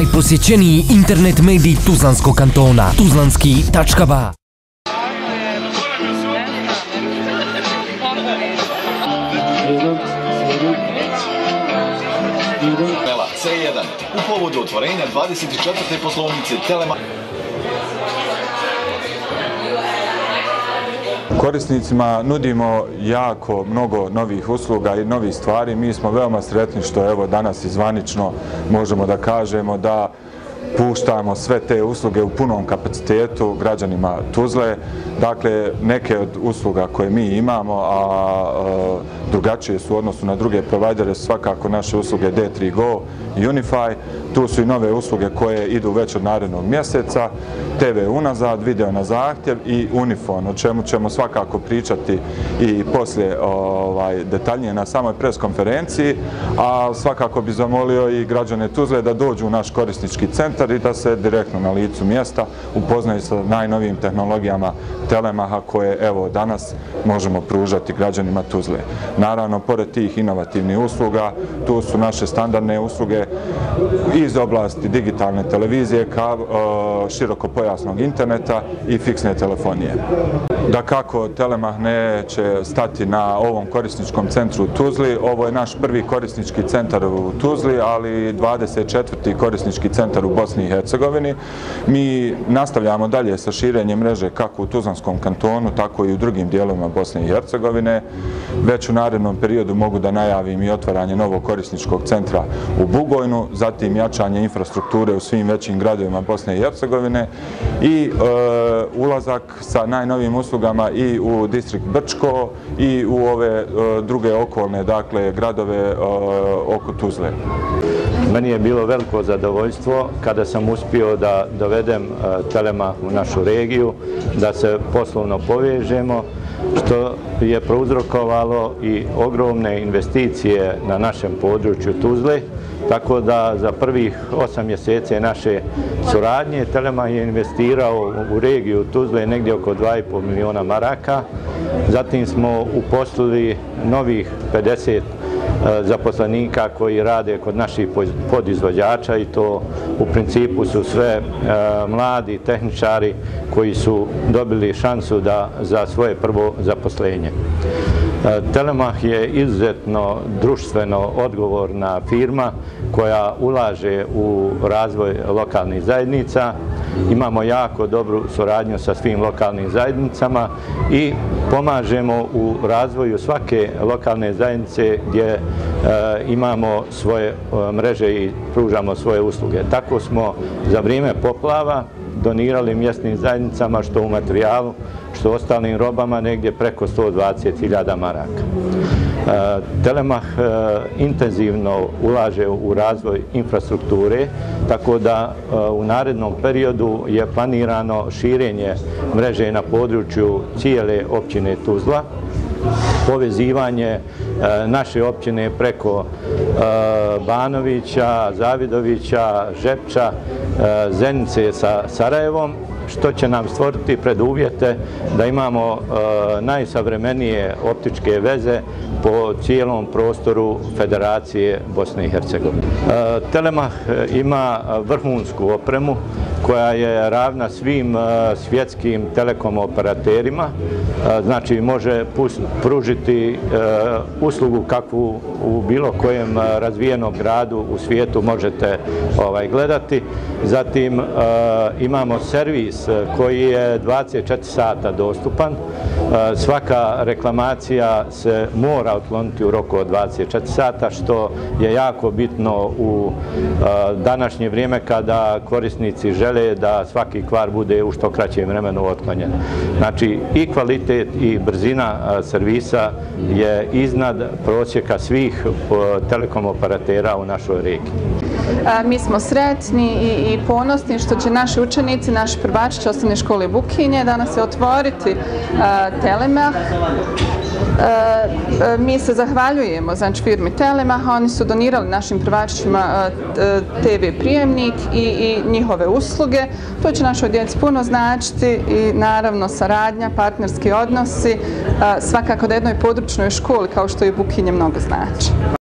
Najposjećeniji internet medij Tuzlanskog kantona. Tuzlanski.ba. C1 u povodu otvorenja 24. poslovnice Telema. Korisnicima nudimo jako mnogo novih usluga i novih stvari. Mi smo veoma sretni što evo danas zvanično možemo da kažemo da puštamo sve te usluge u punom kapacitetu građanima Tuzle. Dakle, neke od usluga koje mi imamo, a drugačije su u odnosu na druge provajdere, svakako naše usluge D3 Go i Unify. Tu su i nove usluge koje idu već od narednog mjeseca, TV unazad, video na zahtjev i Unifon, o čemu ćemo svakako pričati i poslije detaljnije na samoj preskonferenciji, a svakako bi zamolio i građane Tuzle da dođu u naš korisnički centar i da se direktno na licu mjesta upoznaju sa najnovijim tehnologijama Telemaha koje evo danas možemo pružati građanima Tuzle. Naravno, pored tih inovativnih usluga, tu su naše standardne usluge iz oblasti digitalne televizije, širokopojasnog interneta i fiksne telefonije. Dakako, Telemah neće stati na ovom korisničkom centru u Tuzli. Ovo je naš prvi korisnički centar u Tuzli, ali 24. korisnički centar u Bosni i Hercegovini. Mi nastavljamo dalje sa širenjem mreže kako u Tuzlanskom kantonu, tako i u drugim dijelovima Bosne i Hercegovine. Već u narednom periodu mogu da najavim i otvaranje novog korisničkog centra u Bugojnu, zatim jačanje infrastrukture u svim većim gradovima Bosne i Hercegovine i ulazak sa najnovijim uslugama i u distrikt Brčko i u ove druge okolne, dakle, gradove oko Tuzle. Meni je bilo veliko zadovoljstvo kada sam uspio da dovedem Telemah u našu regiju, da se poslovno povežemo, što je prouzrokovalo i ogromne investicije na našem području Tuzle, tako da za prvih 8 mjeseci naše suradnje Telemah je investirao u regiju Tuzle negdje oko 2,5 miliona maraka. Zatim smo uposlili novih 50 zaposlenika koji rade kod naših podizvođača i to u principu su sve mladi tehničari koji su dobili šansu za svoje prvo zaposlenje. Telemah je izuzetno društveno odgovorna firma koja ulaže u razvoj lokalnih zajednica. Imamo jako dobru suradnju sa svim lokalnim zajednicama i pomažemo u razvoju svake lokalne zajednice gdje imamo svoje mreže i pružamo svoje usluge. Tako smo za vrijeme poplava donirali mjesnim zajednicama što u materijalu, što ostalim robama negdje preko 120.000 maraka. Telemah intenzivno ulaže u razvoj infrastrukture, tako da u narednom periodu je planirano širenje mreže na području cijele općine Tuzla, povezivanje naše općine preko Banovića, Zavidovića, Žepča, Zenice sa Sarajevom, što će nam stvoriti preduvjete da imamo najsavremenije optičke veze po cijelom prostoru Federacije Bosne i Hercegovine. Telemah ima vrhunsku opremu koja je ravna svim svjetskim telekom operaterima, znači može pružiti uslugu kakvu u bilo kojem razvijenom gradu u svijetu možete gledati. Zatim imamo servis koji je 24 sata dostupan. Svaka reklamacija se mora otkloniti u roku od 24 sata, što je jako bitno u današnje vrijeme kada korisnici žele da svaki kvar bude u što kraćem vremenu otklonjen. Znači, i kvalitet i brzina servisa je iznad prosjeka svih telekom operatera u našoj regiji. Mi smo sretni i ponosni što će naši učenici, naši prvačići osnovne škole Bukinje danas se otvoriti Telemah. Mi se zahvaljujemo firmi Telemah, oni su donirali našim prvačićima TV prijemnik i njihove usluge. To će našoj djeci puno značiti i naravno saradnja, partnerski odnosi, svakako da jednoj područnoj školi kao što je Bukinje mnogo znači.